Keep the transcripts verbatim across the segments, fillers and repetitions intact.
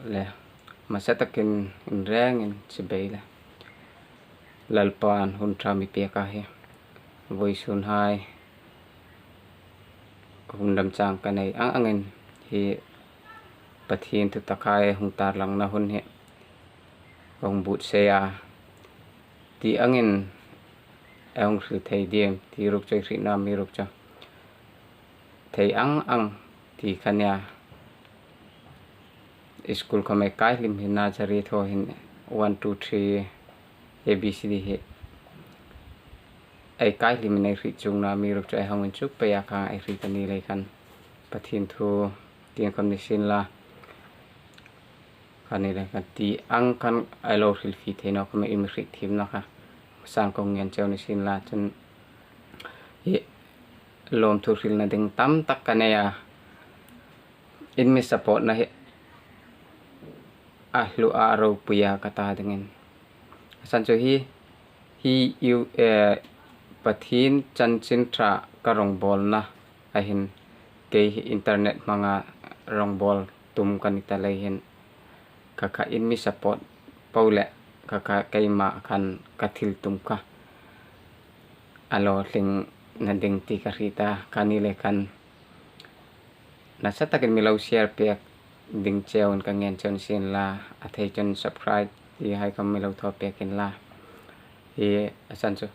Le, hmasa takin inrengin chibai le, Lalpan hun ṭha mi pek a hi, vawisun hai hun dam chang ka nei ang angin hi Pathien thu tak hai hung tarlangna hun hi ka hung buotsai a, ti angin ei hung hril thei diem ti ruok chu, ei hrietna mi ruok chu thei ang ang ti kha nia. School khawm ei kai hlim hin, nursery thaw hin, one, two, three, A B C D hi ei kai hlimin ei hriet chungna mi ruok chu ei hung inchuk pei a, kha ei hriet a ni lei khan Pathien thu tieng khawm ni sien la, kha ni lei khan ti ang khan ei lo hril fie thei naw khawm ei mi hriet thiemna kha san kong ngen cheu ni sien la, chun hi lawmthu hrilna ding tam tak ka nei a, in mi support-na hi a hlu a, a ropui a ka ta dingin. A san chu hi, hi U, eh, Pathien chanchin ṭha ka rawngbawlna a hin, kei hi internet hmanga rawngbawl tum ka ni ta lei hin, kha kha in mi support po le, kha kha keima khan ka thil tum kha a lo hlingna ding ti ka hriet a, kha ni lei khan nasa takin mi lo share pek ding cheu ka ngen cheu ni sien la, a thei chun subscribe ti hai khawm mi lo thaw pek inla. Hi a san chu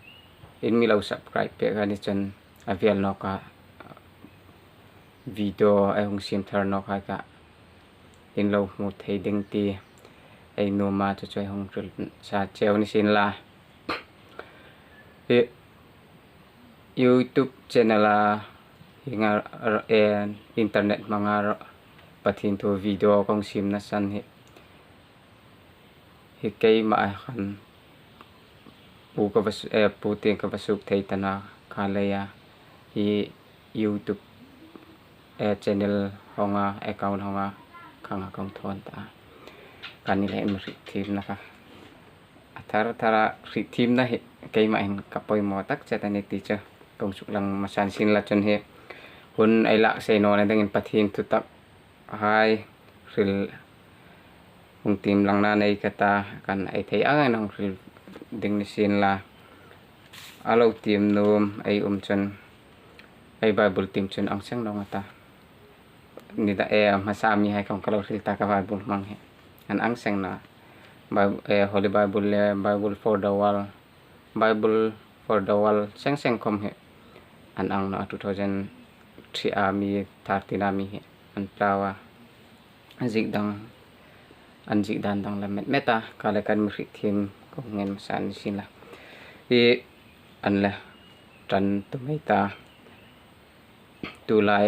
in mi lo subscribe pek a ni chun a vial nawk a, video ei hung siem thar nawk hai kha in lo hmu thei ding ti ei nuom a, chu chu ei hung hril sa cheu ni sien la. Hi YouTube channel-a hi nga, eh, internet hmanga Pathien thu video kong siemna san hi, hi keima a khan pu ka va su-, eh, pu tieng ka va suok thei ta naw kha leia, hi YouTube, eh, channel hawnga, account hawnga khang a kong thawn ta. Kha ni lei, mi hriet thiemna kha a thar thara hriet thiemna hi keima hin ka poimaw tak chet a ni ti chu kong suklang hmasa sien la, chun hi hun ei lak sei nawna dingin Pathien thu tak hai hril hung tiem langna nei ka ta, khan ei thei ang angin hung hril ding ni sien la. A lo tiem nuom ei um chun, ei Bible tiem chun ang seng naw a ta. Ni ta, eh, hmasa mi hai khawm ka lo hril ta, ka Bible hmang hi an ang seng naw. Bi-, eh, Holy Bible le Bible for the World, Bible for the World seng seng khawm hi an ang naw, two thousand three-a mi, thirteen-a mi hi an tla a. Ziek dang, an ziek dan dang le met met a, kha le khan mi hriet thiem kong ngen hmasa ni sien la. Hi an le ṭan tum ei ta. Tulai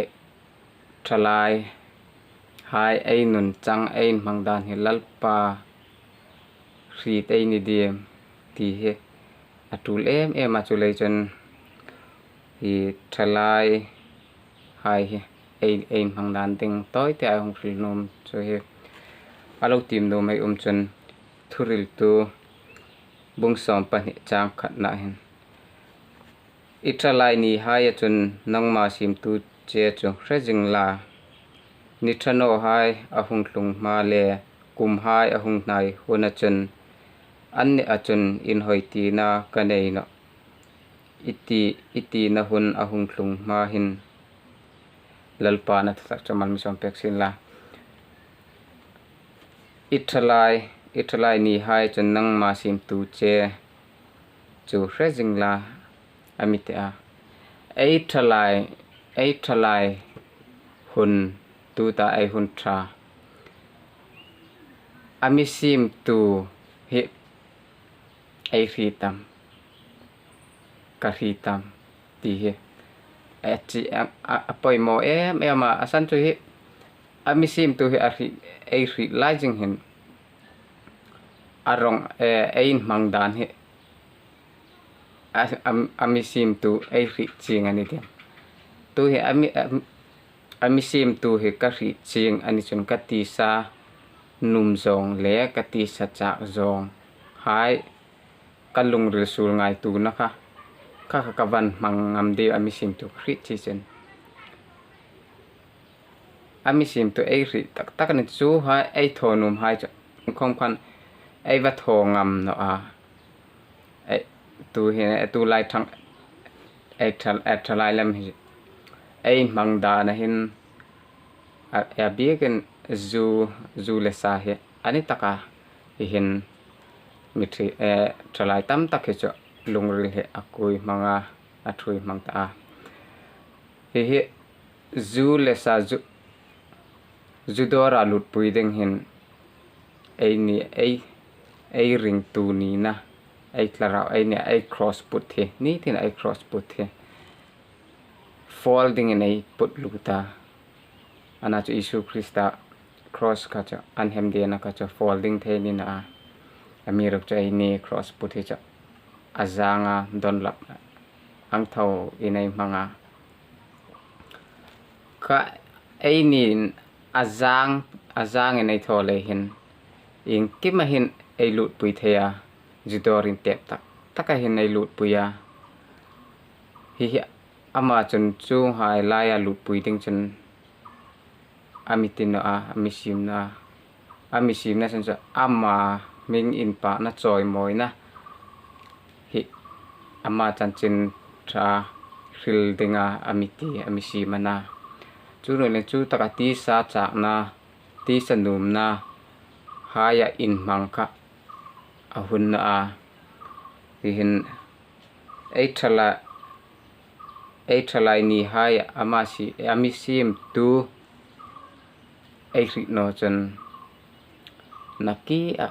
ṭhalai hai ei nun chang, ei inhmang dan hi Lalpa hriet ei ni diem ti hi a tul em em a, chuleiin chun hi ṭhalai hai hi ei, ei inhmang dan ding tawite a hung hril nuom chu hi a lo tiem nuom ei um chun, Thuhriltu bung sawm pahni chang khatna hin, "I ṭhalai ni haia chun nangma siemtu che chu hre zing la. Ni ṭha naw hai a hung tlung hma le kum hai a hung hnai huna chun, annia chun inhawi tina ka nei nawh," i ti, i tina hun a hung tlung hma hin Lalpan a thutak chu mal mi sawm pek sien la. "I ṭhalai, i ṭhalai ni hai chun nangma siemtu che chu hre zing la," a mi ti a. Ei ṭhalai, ei ṭhalai hun, tuta ei hun ṭha a mi siemtu hi ei hriet am, ka hriet am ti hi a chi, a, a, a poimaw em em a. A san chu hi a mi siemtu hi a hriet, ei hriet lai zing hin a rawng, eh, ei inhmang dan hi a, a, a mi siemtu ei hriet chieng a ni diem. Tu hi a mi, a, a mi siemtu hi ka hriet chieng a ni chun ka tisa nuom zawng le ka tisa chak zawng hai, ka lungril suol ngaituona kha, kha, kha ka va hmang ngam deu a mi siemtu ka hriet chi chun. A mi siemtu ei hriet tak tak a ni chu hai, ei thaw nuom hai chu khom khan ei va thaw ngam naw a. Ei, tu hi, tu lai thang, ei thal, ei thalai lam hi, ei hmang dan a hin, a, a biekin zu, zu le sa hi a ni tak a, hi hin mi thi, eh, thalai tam tak hi chu lungril hi a kui hmang a, a thui hmang ta a. Hi hi zu le sa zu, zu dawra lutpui ding hin ei ni, ei, ei ringtu nina, ei thlarau, ei ni, ei cross put hi, ni tin ei cross put hi. Fawl dingin ei put lut a. Ana chu Isu Krista cross kha chu, an hemdena kha chu fawl ding thei ni naw a. Amiruokchu ei ni cross put hi chu a zanga don lap ang tho in ei hmang a. Kha ei ni a zang, a zangin ei thaw lei hin, iengkima hin ei lutpui thei a, zu dawr intep tak taka hin ei lutpui a. Hi hi ama chun chuonghai laia lutpui ding chun a mi ti naw a, a mi siem naw a. A mi siemna chun chu ama hming inpakna chawimawina hi ama chanchin ṭha hril dinga a mi ti, a mi siem a na. Chu ruolin chu taka tisa chakna, tisa nuomna haia inhmang kha a hun naw a. Hi hin ei thala, ei thalai ni hai ama si, a mi siemtu ei hriet naw chun nakia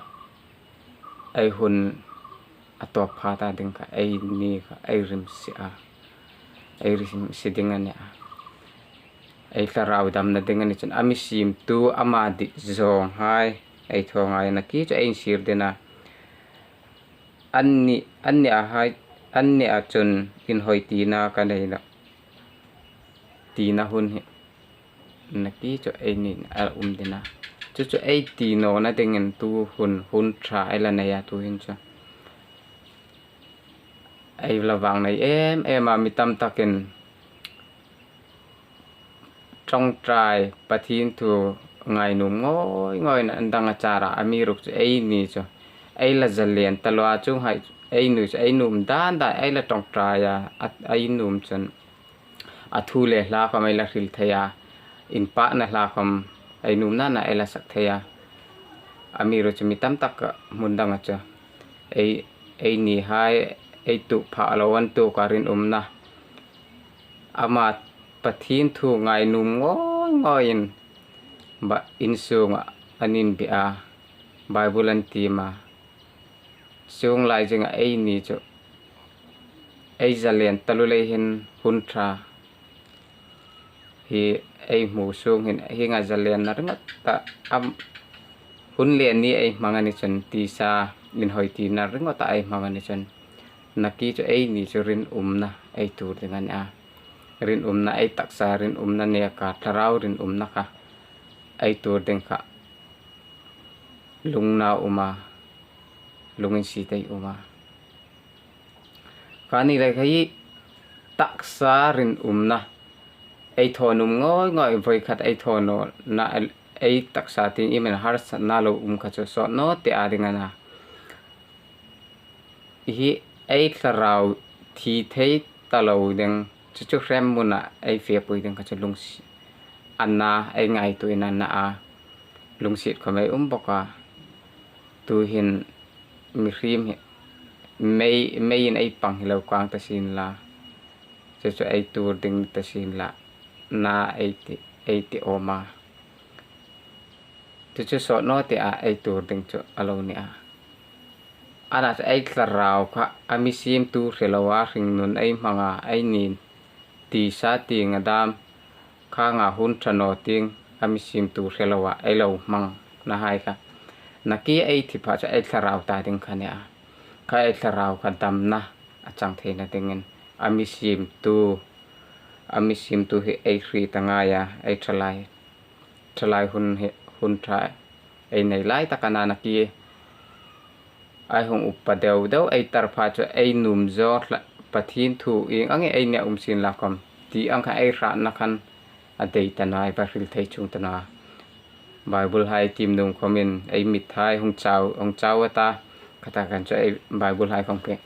ei hun a tawp pha ta ding kha, ei ni kha ei rimsi a, ei rimsi ding a ni a. Ei thlarau damna ding a ni chun a mi siemtu ama dit zawng hai ei thaw ngai a, nakia chu ei insir ding a. Anni, anni a hai, anni a chun inhawi tina ka nei nawh, tina hun hi nakia chu ei ni a um ding a. Chu chu ei ti nawna dingin tu hun, hun ṭha ei la nei a, tu hin chu ei la vang nei em em a, mi tam takin ṭawngṭai Pathien thu ngainuom ngawi ngawina an dang a chara, amiruokchu ei ni chu ei la zalen taluo a, chuonghai ei ni chu ei nuom dan dan ei la ṭawngṭai a, a, ei nuom chun a thu le hla khom ei la hril thei a, inpakna hla khom ei nuomna na ei la sak thei a. Amiruokchu mi tam tak hmun danga chu ei, ei ni hai ei tuok pha lo an tuok a, rinumna ama Pathien thu ngainuom ngawi ngawiin ba, insunga an inbie a, Bible an tiem a. Chuong lai zinga ei ni chu ei zalen taluo lei hin hun ṭha hi ei hmu sung hin, hienga zalenna ringawta am, hun le ni ei hmang a ni chun, tisa inhawi tina ringawta ei hmang a ni chun, nakia chu ei ni chu rinumna ei tuor ding a ni a. Rinumna, ei taksa rinumna neka thlarau rinumna kha ei tuor ding kha lungnau um a, lunginsiet ei um a. Kha ni lei kha hi taksa rinumna, ei thaw nuom ngawi ngawi, voi khat ei thaw nawna, ei taksa tieng iemani harsatna lo um kha chu sawt naw te a ding a na. Hi ei thlarau thi thei ta lo ding, chu chu hremhmuna ei fepui ding kha chu lungsi, a na ei ngaituoin a na a, lungsiet khom ei um bawk a. Tu hin mihriem hi mei, meiin ei pang hi lo kang ta sien la, chu chu ei tuor ding ta sien la, na ei ti, ei ti awm a. Chu chu sawt naw te a ei tuor ding chu a lo ni a. Ana chu ei thlarau kha a mi siemtu hre loa hringnun ei hmang a, ei ni tisa tieng a dam, khanga hun ṭha naw tieng a mi siemtu hre loa ei lo hmangna hai kha, nakia ei thi pha chu ei thlarau ta ding kha ni a. Kha ei thlarau kha damna a chang theina dingin a mi siemtu, a mi siemtu hi ei hriet a ngai a, ei ṭhalai, ṭhalai hun hi, hun ṭha ei nei lai tak a na, nakia ei hung upa deu deu ei tar pha chu ei nuom zo hla, Pathien thu ieng ang ei nia um sien la khom, ti ang kha ei hratna khan a dei ta naw, ei va hril thei chuong ta naw. Bible hai tiem nuom khomin ei mit hai hung chau, hung chau a ta. Kha ta khan chu ei Bible hai khom khi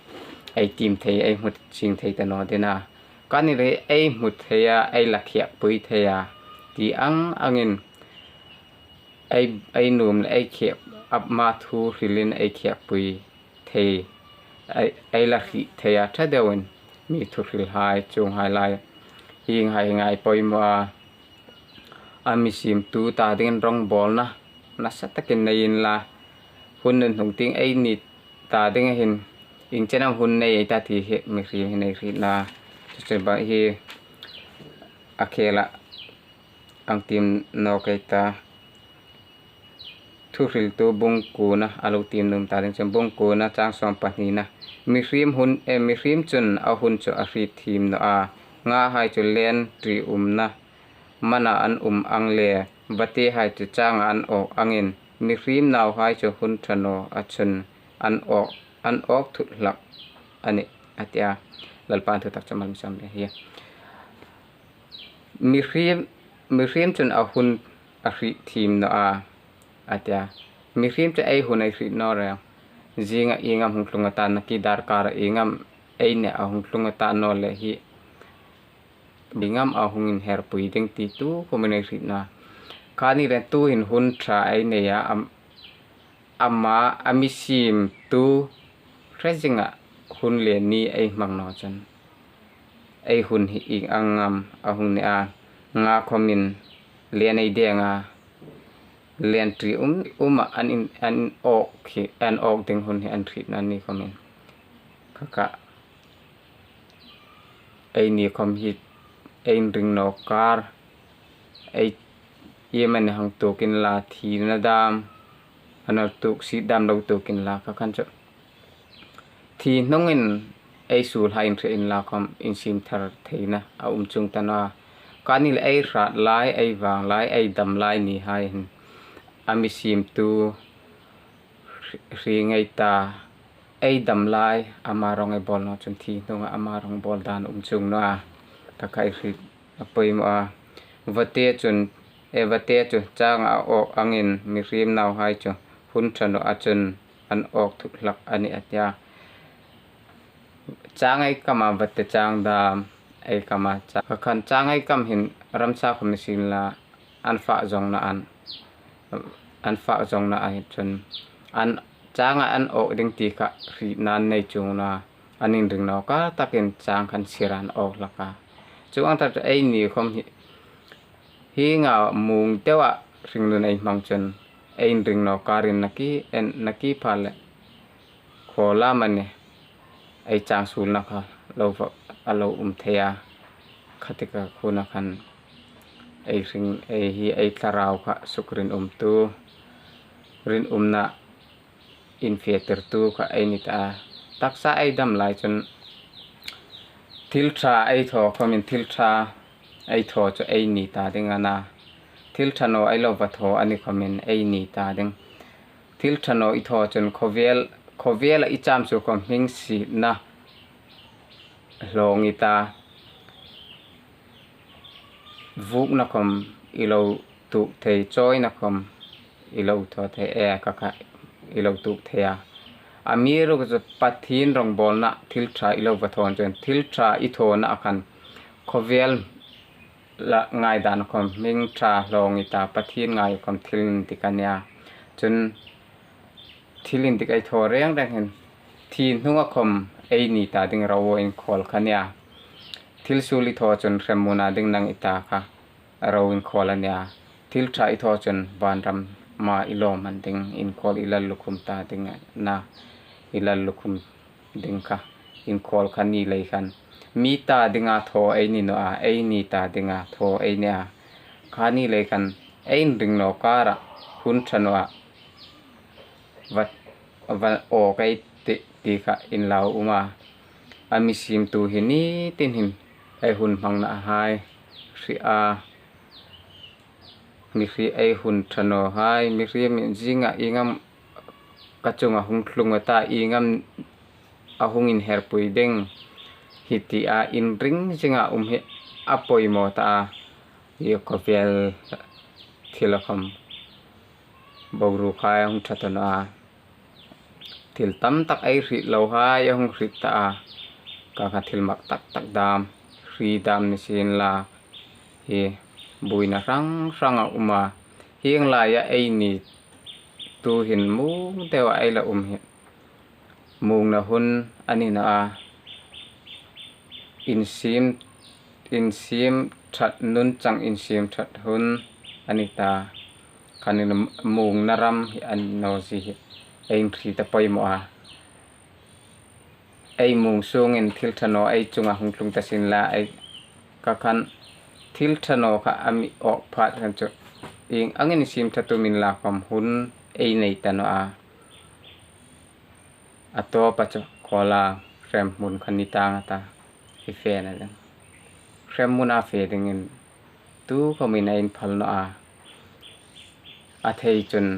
ei tiem thei, ei hmu chieng thei ta naw ding a. Kha ni le ei hmu thei a, ei la khiakpui thei a, ti ang angin ei, ei nuom le ei khiak, ama thu hrilin ei khiakpui thei, ei, ei la hriet thei a ṭha deuin, mi thuhril hai, chuong hai lai, hieng hai ngai poimaw a, a mi siemtu ta dingin rongbawlna nasa takin nei inla, hun nun hung tieng ei ni ta ding a hin, ieng chen am hun nei ei ta ti hi mihriem hin ei hrietna. Chu chu ba hi a khela ang tiem nawk ei ta. Thuhriltu bung kuona a lo tiem nuom ta ding chun bung kuona chang sawm pahnina. Mihriem hun, eh, mihriem chun a hun chu a hriet thiem naw a. Nga hai chu len ṭi umna mana an um ang le, vate hai chu changa an awk angin, mihriem nauhai chu hun ṭha naw a chun an awk, an awk thut hlak a nih, a ti a. Lalpan thu tak chu mal mi sawm le hi. Mihriem, mihriem chun a hun a hriet thiem naw a, a ti a. Mihriem chu ei hun ei hriet naw reng. Zinga ieng am hung tlung a ta, nakie darkar ieng am ei nei a hung tlung a ta naw le hi, ieng am a hung inherpui ding ti tu khomin ei hriet naw a. Kha ni le tuhin hun ṭha ei nei a, am, ama, a mi siemtu hre zinga hun le ni ei hmang naw chun, ei hun hi ieng ang am a hung ni a, nga khomin len ei deng a, len ṭi um, uma an in, an awk hi, an awk ding hun hi an hriet naw ni khomin. Kha kha, ei ni khom hi, ei inring naw kar, ei iemani hang tuok inla, thina dam, a nawr tuok si dam lo tuok inla, kha khan chu thi hnungin ei suolhai inhre inla khom, insiem thar theina a um chuong ta naw a. Kha ni le ei hrat lai, ei vang lai, ei dam lai ni hai hin, a mi siemtu hre, hre ngei ta, ei dam lai, ama rong ei bawl naw chun thi hnunga ama rong bawl dan um chuong naw a. Taka ei hriet a poimaw a. Vate chun, e, vate chu changa a awk angin mihriem nauhai chu hun ṭha naw a chun an awk thut hlak a nih, a ti a. Chang ei kam a, vate chang dam ei kam a, cha-, kha khan chang ei kam hin ramsa khom ni sien la, an fak zawngna an, an fak zawngna a hin chun, an, changa an awk ding ti kha hrietna an nei chuong naw a, an inring naw kar takin chang khan sir an awk hlak a. Chuong ang tak chu ei ni khom hi, hienga muong deuha hringnun ei hmang chun, ei inring naw karin nakie, en, nakie pha le khaw lam a ni, ei chang suolna kha lo va, a lo um thei a. Kha tika khuna khan ei hring, ei hi ei thlarau kha suk rinumtu, rinumna infiehtirtu kha ei ni ta a. Taksa ei dam lai chun thil ṭha ei thaw khomin thil ṭha ei thaw chu ei ni ta ding a na. Thil ṭha naw ei lo va thaw a ni khomin ei ni ta ding. Thil ṭha naw i thaw chun khawvel, khawvela i cham chu khom hming sietna hlawng i ta. Vuokna khom i lo tuok thei, chawina khom i lo thaw thei, e, kha kha i lo tuok thei a. Amiruokchu Pathien rongbawlna thil ṭha i lo va thaw chun, thil ṭha i thawna a khan khawvel la ngaidan khom hming ṭha hlawng i ta, Pathien ngai khom thil indik a nia. Chun thil indik ei thaw reng reng hin thi hnunga khom ei ni ta ding ro inkhawl kha nia. Thil suol i thaw chun hremmuna ding nang i ta kha ro inkhawl a nia. Thil ṭha i thaw chun vanrama i lawmman ding, inkhawl i lallukhum ta ding a na, i lallukhum ding kha inkhawl kha ni lei khan, mi ta dinga thaw ei ni naw a, ei ni ta dinga thaw ei ni a. Kha ni lei khan ei inring naw kara hun ṭha naw a va, va awk ei tih ti kha inlau um a. A mi siemtu hi ni tin hin ei hun hmangna hai hre a. Mi hre, ei hun ṭha naw hai, mihriem zinga ieng am ka chunga hung tlung a ta, ieng am a hung inherpui ding hi tia inring zinga um hi a poimaw ta a. Hi khawvel thil a khawm boruokhai a hung ṭha ta naw a. Thil tam tak ei hriet lohai a hung hriet ta a. Kha kha thil mak tak tak dam, hri dam ni sien la, hi buoina hrang hrang a um a. Hieng laia eini tuhin muong deua ei la um hi muongna hun a ni naw a. Insiem, insiem ṭhat, nunchang insiem ṭhat hun a ni ta. Kha ni muongna ram hi a ni naw zie hi ei inhriet a poimaw a. Ei muong sungin thil ṭha naw ei chunga hung tlung ta sien la, ei kha khan thil ṭha naw kha a mi awk phat khan chu ieng angin insiem ṭha tumin la khawm hun ei nei ta naw a. A tawpa chu khawla hremhmun kha ni tang a ta, hi fena ding. Hremhmuna fe dingin tu khawmin a inphal naw a. A thei chun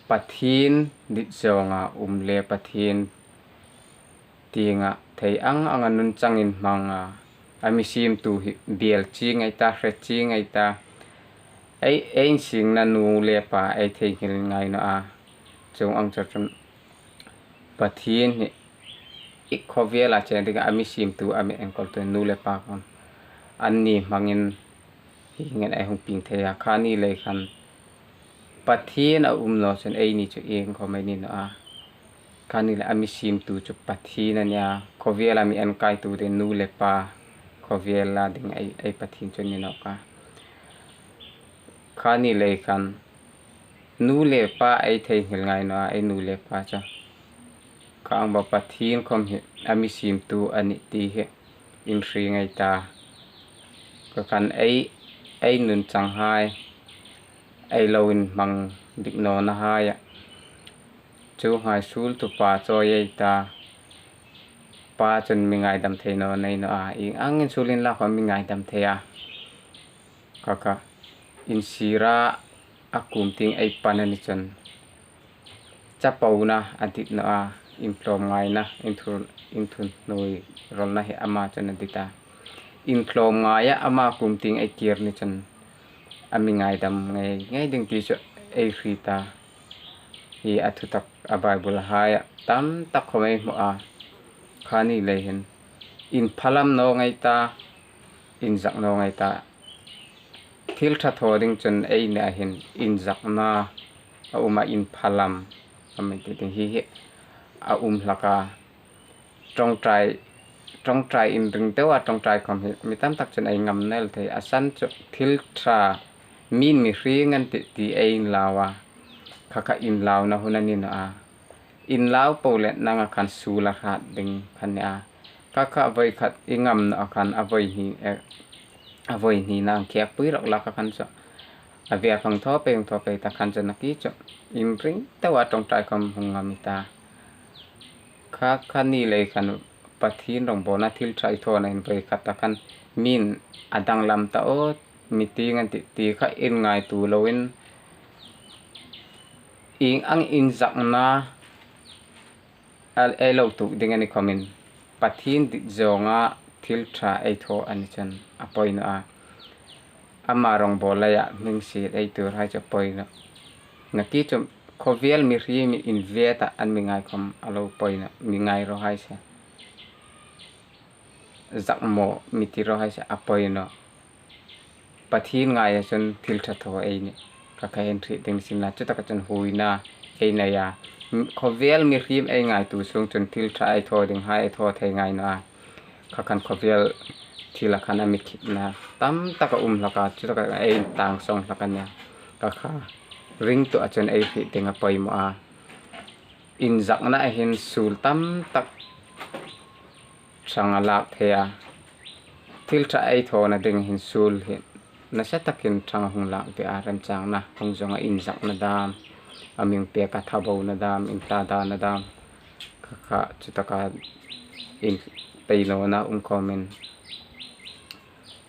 Pathien dit zawnga um le Pathien tienga thei ang anga nunchangin hmanga a mi siemtu hi biel chi ngai ta, hre chi ngai ta. Ei, ei insingna nu le pa ei theinghil ngai naw a. Chuong ang chu chun Pathien hi i khawvela chen dinga a mi siemtu, a mi enkawltu nu le pa khawm anni hmangin hi ngei ei hung pieng thei a. Kha ni lei khan Pathien a um naw chun eini chu ieng khawm ei ni naw a. Kha ni lei a mi siemtu chu Pathien a nih a. Khawvela mi enkaitu ding nu le pa, khawvela ding ei, ei Pathien chu ni nawk a. Kha ni lei khan nu le pa ei theinghil ngai naw a, ei nu le pa chu. Kha ang ba Pathien khawm hi a mi siemtu a nih ti hi inhre ngai ta. Kha khan ei, ei nunchanghai, ei lo inhmang dik nawnahaia chu hai suol tu pa chawi ei ta. Pa chun mi ngaidam thei naw nei naw a. Ieng angin suol inla khawm mi ngaidam thei a. Kha kha insira a kum tieng ei pan a ni chun chapona a dit naw a, intlawm ngaina, inthun, inthunhnui rawlna hi ama chun a dit a. Intlawm ngaia ama kum tieng ei kir ni chun a mi ngaidam ngei ngei ding ti chu ei hriet a. Hi a thutak a Bible haia tam tak khawm ei hmu a. Kha ni lei hin inphalam naw ngai ta, inzak naw ngai ta. Thil ṭha thaw ding chun eini a hin inzakna a um a, inphalam a mi ti ding hi hi a um hlak a. Ṭawngṭai, ṭawngṭai inring deu a, ṭawngṭai khawm hi mi tam tak chun ei ngam naw el thei. A san chu thil ṭha min mi hre ngan ti ti ei inlau a. Kha kha inlauna hun a ni naw a. Inlau po le nanga khan suol a hrat ding khan nia. Kha kha voi khat i ngam naw a khan a voi hni, eh, a voi hni nang khiak pui rak lak a khan chu. A viak hang thaw pei, hang thaw pei ta khan chu naki chu. Inring deu a ṭawngṭai khawm hung ngam i ta. Kha kha ni lei khan Pathien rawngbawlna thil ṭha ei thawna hin voi khat ta khan min a danglam ta aw, mi tieng an ti ti kha inngaituo loin ieng ang inzakna a, ei lo tuok ding a ni khawmin Pathien dit zawnga thil ṭha ei thaw a ni chun a poi naw a. Ama rawngbawl leia hming siet ei tuorhai chu a poi naw. Naki chu khawvel mihriem mi inveta an mi ngai khawm a lo poi naw, mi ngai raw hai se. Zakmaw mi ti raw hai se a poi naw. Pathien ngaia chun thil ṭha thaw ei nih. Kha kha inhriet ding ni sien la, chutaka chun huoina ei nei a. Khawvel mihriem ei ngaituo sung chun thil ṭha ei thaw dinghai ei thaw thei ngai naw a. Kha khan khawvel thila khan a mi khipna tam tak a um hlak a, chutaka ei intang sawng hlak a nia. Kha kha ringtu a chun ei hriet ding a poimaw a. Inzakna a hin suol tam tak ṭhang a lak thei a. Thil ṭha ei thawna ding hin suol hi nasa takin ṭhang a hung lak ve a, remchangna hung zawnga inzakna dam, a mi pek a thabona dam, inhla dana dam. Kha kha chutaka inpeinawnaa um khawmin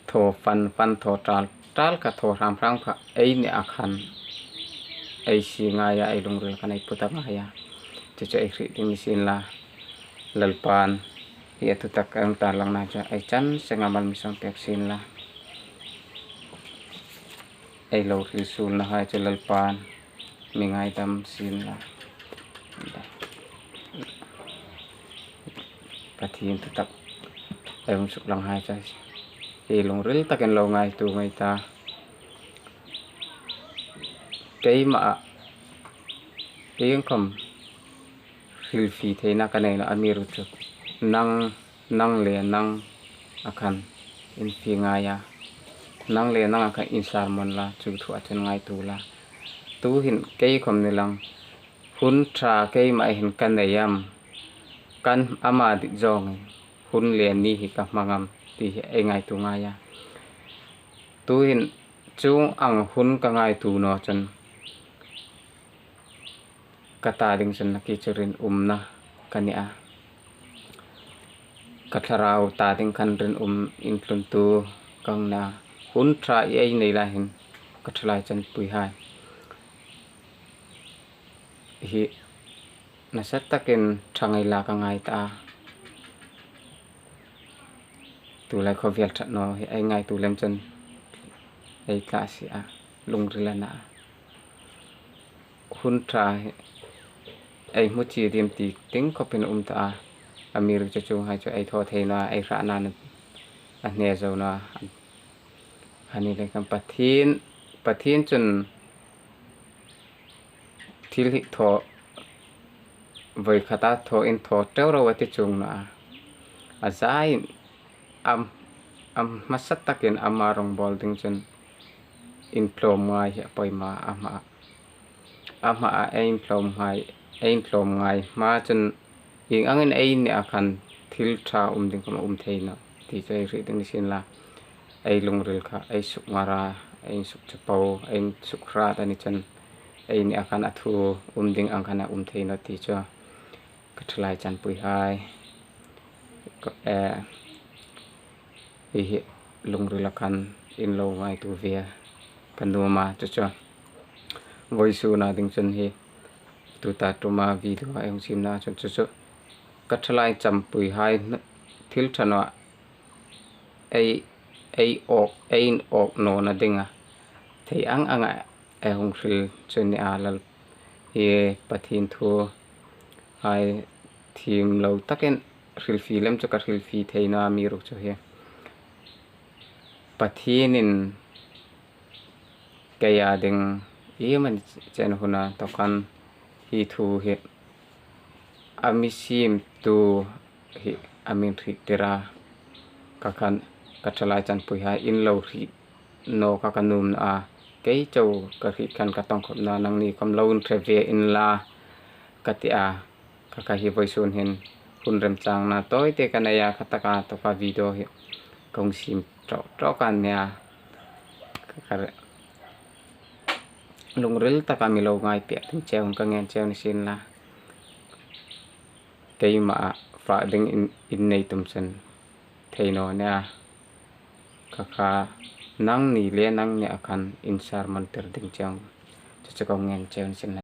thaw fan fan, thaw ṭal ṭal kha, thaw hram hram kha ei nih a khan ei sie ngai a, ei lungril khan ei put a ngai a. Chu chu ei hriet ding ni sien la. Lalpan hi a thutak a hung tarlangna chu ei chan senga mal mi sawm pek sien la. ei lo hril suolnahai chu Lalpan mi ngaidam sien la. Pathien thutak ei hung suklanghai chu hi lungril takin lo ngaituo ngei ta. Keima a, iengkhom hrilfie theina ka nei naw a, amiruokchu nang, nang le nang a khan in fie ngai a, nang le nang a khan in sermon la, chu thu a chun ngaituo la. Tuhin kei khom ni lang, hun ṭha keima hin ka nei am, kan ama dit zawng, hun le ni hi ka hmang am ti hi ei ngaituo ngai a. Tuhin chuong ang hun ka ngaituo naw chun ka ta ding chun nakie chu rinumna ka ni a. Ka thlarau ta ding khan rinum intluntu ka ni a. Hun ṭha ei nei lai hin ka ṭhalai chanpuihai hi nasa takin ṭhang ei la ka ngai ta a. Tulai khawvel ṭhat naw hi ei ngaituo lem chun ei tla si a, lungril a na a. Hun ṭha hi ei hmu chie ding ti ting khawpin um ta a. Amiruokchu chuonghai chu ei thaw thei naw a, ei hrahna a hne zo naw a. Ani le kan Pathien, Pathien chun thil hi thaw, voi khata thaw in thaw teu ro a ti chuong naw a. A zain am, am hmasa takin ama rawngbawl ding chun intlawm ngai hi a poimaw a, ama, ama a ei intlawm ngai, ei intlawm ngai hma chun ieng angin ei nia khan thil ṭha um ding khom um thei naw ti chu ei hriet ding ni sien la. Ei lungril kha ei sukngar a, ei sukchapo, ei sukhrat a ni chun ei nia khan a thu um ding ang khan a um thei naw ti chu ka ṭhalai chanpuihai. Ka, eh, hi hi lungril a khan in lo ngaituo ve ka nuom a, chu chu vawisuna ding chun hi tuta tuma video ei hung siemna chun chu chu ka ṭhalai chanpuihai thil ṭha naw ei, ei awk, ei inawk nawna dinga thei ang anga ei hung hril chu ni a, Lal hi Pathien thu hai thiem lo takin hrilfie lem chu ka hrilfie thei naw a, amiruokchu hi Pathienin keia ding iemani chen huna tawk khan hi thu hi a mi siemtu hi a min hriettir a, ka khan ka ṭhalai chanpuihai in lo hriet nawk a ka nuom naw a, kei chau ka hriet khan ka tawng khop naw, nangni khom lo inhre ve inla ka ti a. Kha kha hi vawisun hin hun remchangna tawite ka nei a, kha taka tawka video hi ka hung siem ṭawk ṭawk a nih a. Kha kha lungril taka mi lo ngai pek ding cheu ka ngen cheu ni sien la. Keima a fak ding in, in nei tum chun thei naw nia. Kha kha nangni le nangni a khan in sermon tir ding cheu chu chu ka ngen cheu ni sien la.